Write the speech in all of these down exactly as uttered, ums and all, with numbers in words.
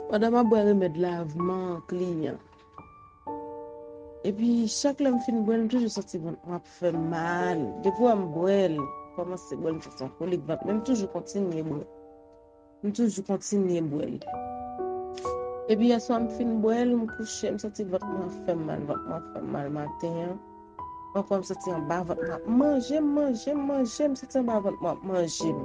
Pandan m ap bwè remèd lavman kliyan, epi chak lè m fin bwè l, m toujou santi vant mwen ap fè m mal. Depi wè m bwè l, kòmanse bwè l, m santi yon kolik vant, men m toujou kontinye bwè. M toujou kontinye bwè l. Epi yè swa m fin bwè l, m kouche, m santi vant mwen ap fè m mal, vant mwen ap fè m mal maten an. Ankò m santi anba vant mwen ap manje m, manje m, manje m, m santi anba vant mwen ap manje m.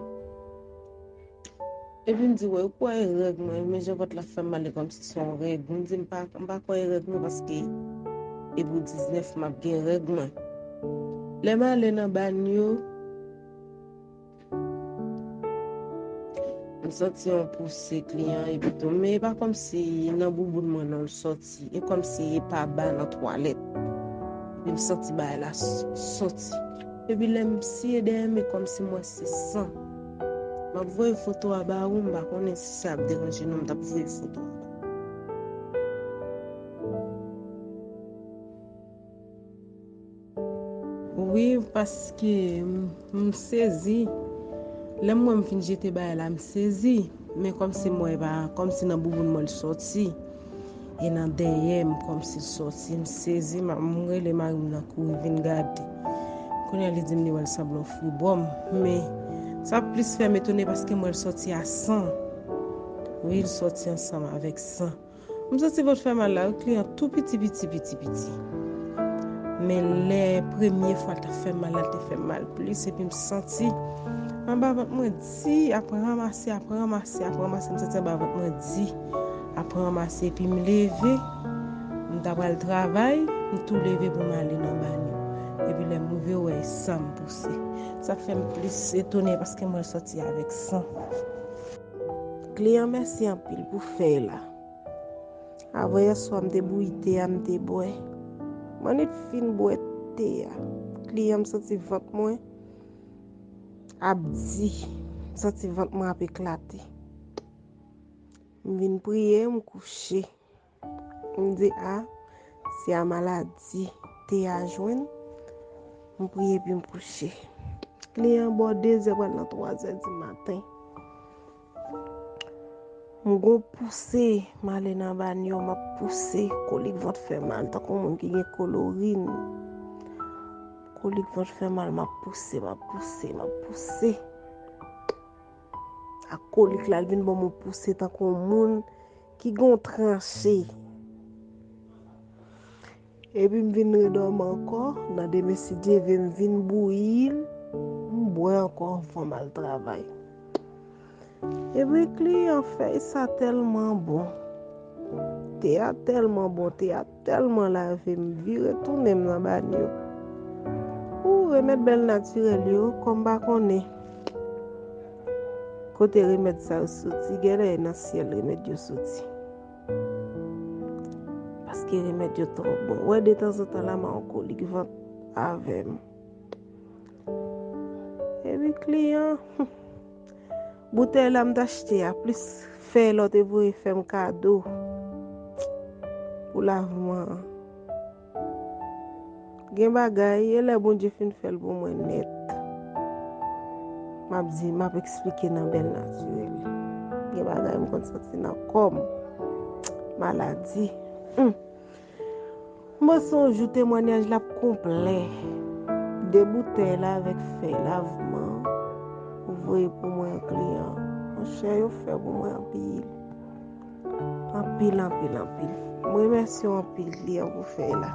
Epi m di, wè, ou kwè e règ mwen, men jan vant la fè m mal, e kòmsi se yon règ. M di, m pa, m pa kwè e règ mwen, paske epi diznèf m ap gen règ mwen. Lè m ale nan banyo, m santi yon pouse kliyan epi tou, men e pa kòmsi nan bouboun mwen non l sòti, e kòmsi e pa ba nan twalèt. Epi m santi bagay la s- sòti. Epi lè m siye dèyè m, e kòmsi m wè se san. M ap voye foto a ba ou, m pa konnen si sa ap deranje nou, m t ap voye foto a ba ou. Wi, paske m, m sezi. Lè m wè m fin jete bagay la, m sezi. Men kòmsi m wè pa, kòmsi nan bouboun mwen l sòti. E nan dèyè m, kòmsi l sòti. M sezi, m, m rele mari m nan kouri vin gade. Kounye a li di m li wè l sanble yon fribòm. Men sa plis fè m etone paske m wè l sòti a san. Wi, l sòti ansanm avèk san. M santi vant fè mal la, wi, kliyan tou piti, piti, piti, piti. Men lè premye fwa l t ap fè m mal la, l te fè m mal plis, epi m santi anba vant mwen di, ap ranmase, ap ranmase, ap ranmase, m santi anba vant mwen di, ap ranmase, epi m leve, m ta pral travay, m tou leve pou m ale nan banyo. Epi lè m rive, wè, e san m pouse. Sa fè m plis etone paske m wè l sòti avèk san. Kliyan, mèsi anpil pou fèy la. Avan yè swa, m te bouyi te a, m te bwè. M annik fin bwè te a. Kliyan, m santi vant mwen ap di. M santi vant mwen ap eklate. M vin priye, m kouche. M di, a, se a maladi te a jwenn. M priye epi m kouche. Kliyan, bò de zè pral nan twa zè di maten. M gon pouse, m ale nan banyo, m ap pouse, kolik vant fè mal, tankou moun ki gen kolorin. Kolik vant fè mal, m ap pouse, m ap pouse, m ap pouse. Ak kolik la, l vin ban m yon pouse tankou yon moun ki gon tranche. Epi m vin redòmi ankò, nan demen si Dye vle m vin bouyi l, m bwè ankò anvan m al travay. Epi kliyan, fèy sa tèlman bon. Te a tèlman bon, te a tèlman lave m, vire tounen m nan banyo. Ou remèd bèl natirèl yo, kòm pa konnen kote remèd sa yo soti, genlè nan syèl remèd yo soti. Paske remèd yo twò bon. Wè, detanzantan la, m a yon kolik vant avè m. Epi kliyan, boutèy la m t achte a, plis fèy la w te voye fè m kado pou lavman an. Gen bagay, e lè Bondye fin fè l pou mwen nèt, m ap di, m ap eksplike nan bèl natirèl. Gen bagay m konn santi nan kò m. Maladi. Hum. M panse yon jou temwanyaj la ap konplè. De boutèy la avèk fèy lavman ou voye pou mwen an kliyan. Monchè, yo fè pou mwen anpil. Anpil, anpil, anpil. M remèsye w anpil kliyan pou fèy la.